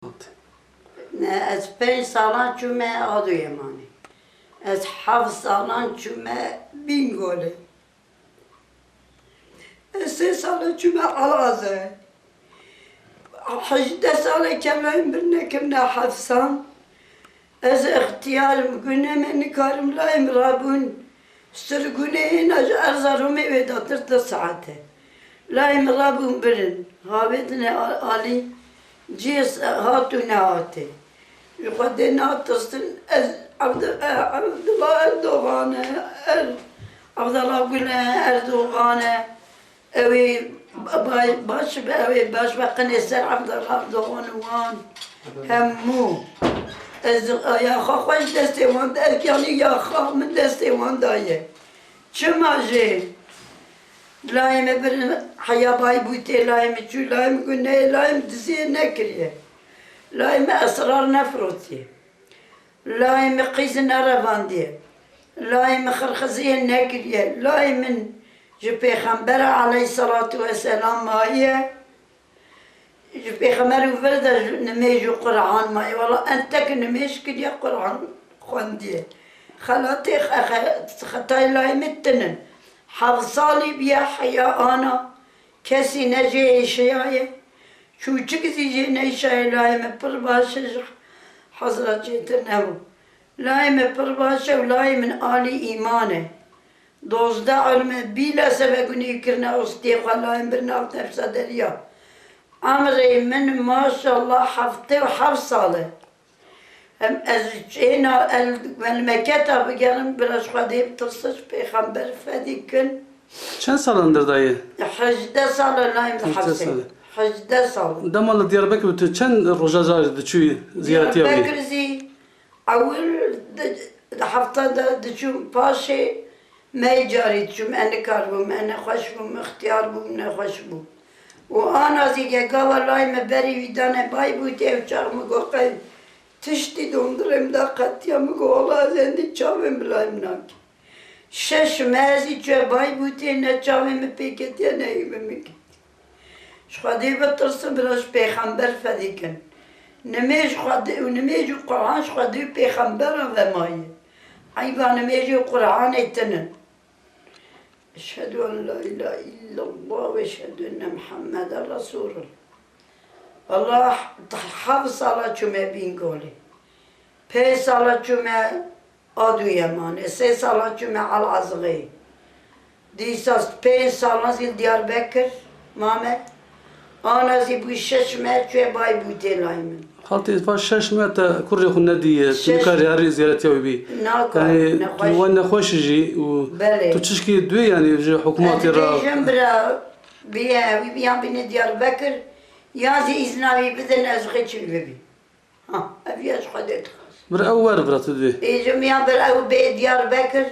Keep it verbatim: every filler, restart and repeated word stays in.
Ne, ez pênc salan çûme Adoyê manê. Ez heft salan çûme Bîngolê. Ez sê sala çûme Elazê. Hejdeh salê kelayên birine kirine hepsan. Ez ixtiyar im, gune me nikarim layê min rabûn. Sirgûnê hêna ji erza Romê wê datir du saet e. Layê min rabûn birin. Havêtine a-, alî cihê s-, hat û nehatê. Ji Xwedê natirsin. Ez Evdi-, e, Evdila Erdogan e. Er-, Evdila Gule Erdogan e. Ew ê ba-, ba-, baş be, ew ê baş be, qinê ser Evdila Erdogan û wan hemû. Ez ya xwe, xwe ji destê wan, ez yanî ya xwe min destê wan daye. Çima jê? Layê me bir heya bay bûtê, layê me çû, layê me guneyê, layê me diziyê nekiriye. Layê me esrar nefirotiye. Layê me qîz nerevandiye. Layê me xirxiziyê nekiriye. Layê min ji Pêxembera aleyhisselatu vesselam mayiye. Ji Pêxember û vir de ji nimêj û Quran maye. Wela entek nimêj kiriye, Quran xwendiye. Xelatê xe-, xe-, xetayê layê min tinin. Heft salî biye heya ana. Kesî ne jê êşiyaye. Çûçik zî jê neyşaye, layê min pir baş e, ji hezra çêtir nebû. Layê min pir baş e û layê min alî îman e. Dozdeh ilme bîla sevegunî kirine ostiyê xwe, layê min birine nefsa derya. Emrê min maşallah heftê û heft sal e. Em ez çêna el melmeketa bigerim, bira ji Xwedê bitirsin, ji Pêxember fedî kin. Çend salan dir dayê? Hejdeh sal e layê min hepsê. Hejdeh sal. Hejdeh sal. Dema li Diyarbekir bû, tu çend roja carê diçûyî ziyaretiya wî? Diyarbekir zî ewil di, di hefta de diçûm, paşê me carî diçûm, e nikar bûm, e nexweş bûm, ixtiyar bûm, nexweş bûm. Û ana zî ge gava layê me berî wî dane bay bûtê û çax min got qey tiştî dondirê min da qetiya, min got wela ez êndî çavê min layê min nake. Şeş meh zî çûye bay bûtê, ne çavê min pê ketiye ne hêvê min ketiye. Ji Xwedê bitirsin, bira ji Pêxember fedî kin. Nimêj Xwedê û nimêj û Quran ji Xwedê û Pêxembera ve maye. Eyba nimêjê û Quranê tinin. Eşhedü en la ilahe illallah ve eşhedü enne Muhammeden Resulullah. Wela heft sala çûme Bîngolê. Pênc sala çûme Aduyemanê, sê sala çûme Elazığê. Dîsa pênc salan zî li Diyarbekir mame. Ana zî bû şeş meh çûye bay bûtê layê min. Xaltî, va şeş meh te kurê xwe nedîye, tu Şeş nikarî herî ziyaretiya wî bî. Nakar, Yani, tu nexweş. we nexweş î jî û Belê. tu çişkî duê, yani, ji Ez hikûmetê re. dibêjim bira, bîye, wî biyan bîne Diyarbekir, yan zî îzna wî bidin, ez xê çil bibî. Ha, ev ya ji Xwedê dixwazim. Bir ew wer bira tu dibê. Ê, ji min ya bir ew bê Diyarbekir.